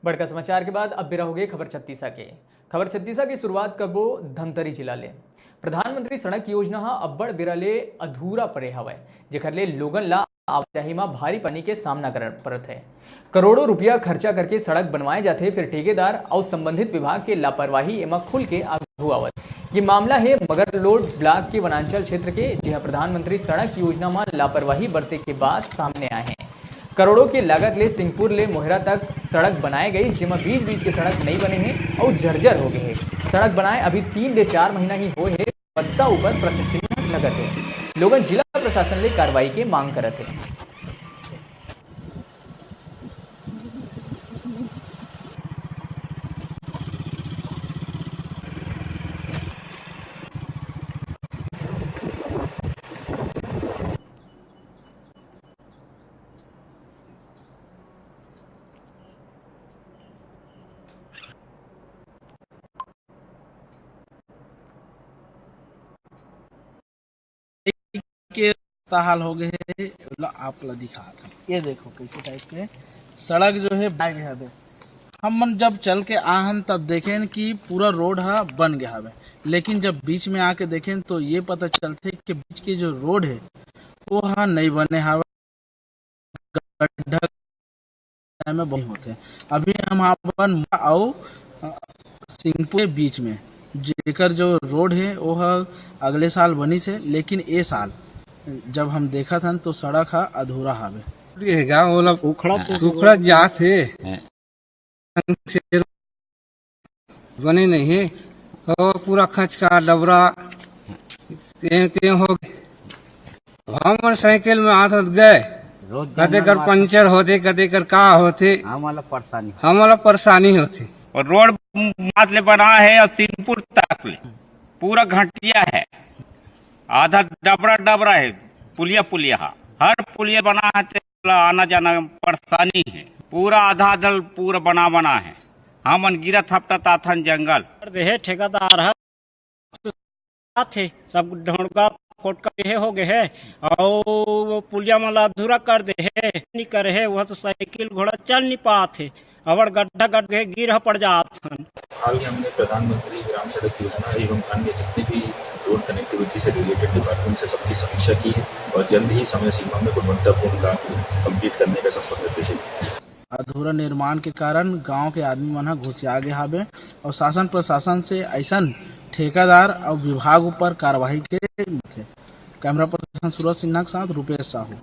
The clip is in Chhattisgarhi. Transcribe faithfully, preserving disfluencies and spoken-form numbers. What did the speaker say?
बड़का समाचार के बाद अब बेरा होगे खबर छत्तीसा के। खबर छत्तीसा की शुरुआत करबो धमतरी जिला ले। प्रधानमंत्री सड़क योजना ह अब्बड़ बेरा ले अधूरा परे हवय, जेखर ले लोगन ला आवाजाही म भारी परेशानी के सामना करना परत हे। करोड़ों रुपया खर्चा करके सड़क बनवाए जाथे, फिर ठेकेदार अउ संबंधित विभाग के लापरवाही एमा खुल के आगू आवत। ये मामला हे मगर लोड ब्लॉक के वनांचल क्षेत्र के, जिहां प्रधानमंत्री सड़क योजना म लापरवाही बरते के बाद सामने आए हे। करोड़ों के लागत ले सिंहपुर ले मोहरा तक सड़क बनाए गई, जेमा बीच-बीच के सड़क नइ बने हे अउ जर्जर हो गए हे। सड़क बनाए अभी तीन ले चार महीना ही होए हे, पत्ता ऊपर प्रश्न चिन्ह लगत हे। लोगन जिला प्रशासन ले कार्रवाई के मांग करत हे। के हाल हो गए हे, ओला आप ला दिखात हन। ये देखो कैसे टाइप के सड़क जो है बन गया हवे। हम मन जब चल के आहन तब देखेन कि पूरा रोड हा बन गया हवे, लेकिन जब बीच में आके देखेन तो ये पता चलथे कि बीच के जो रोड है वो हा नहीं बने हवे, गड्ढा में बहुत होथे। अभी हम अपन अउ सिंहपुर के बीच में जेकर जो रोड है वो ह अगले साल बनिस हे, लेकिन ए साल जब हम देखत हन तो सड़क ह अधूरा हावे। ये गा ओला उखड़ा हाँ। उखड़ा जात हे। हाँ। बने नहीं है, और पूरा खचका डबरा ते ते हो गए। हमन साइकिल में आत आत गए, रोज कदे कर जाना पंचर होथे, कदे कर का होथे, हमला परेशानी। हमला परेशानी होथे। और रोड मात ले बना है और सिंहपुर तक ले पूरा घटिया है, आधा डबरा डबरा है, पुलिया पुलिया हा। हर पुलिया बना है ते ला आना जाना परेशानी है। पूरा आधा आधा पूरा बना बना है, हमन गिरत हपटत आथन जंगल। कर दे हे ठेकेदार ह, आथे सब ढोड़गा कोटका हे हो गए हे, अउ वो पुलिया मन ला अधूरा कर दे हे, नहीं करे हे, वह तो साइकिल घोड़ा चल नहीं पात हे, अबड़ गड्ढा गड्ढे गिर ह पड़ जात हन। हाल ही हमने प्रधानमंत्री ग्राम सड़क योजना एवं अन्य जितने भी रोड कनेक्टिविटी से रिलेटेड डिपार्टमेंट से सबकी समीक्षा की है और जल्द ही समय सीमा में गुणवत्तापूर्ण काम कंप्लीट करने का सबको निर्देश है। अधूरा निर्माण के कारण गांव के आदमी मन ह घुसिया गे हावे और शासन प्रशासन से ऐसन ठेकेदार और विभाग ऊपर कार्रवाई के मिलथे। कैमरा पर्सन सूरज सिन्हा के साथ रूपेश साहू।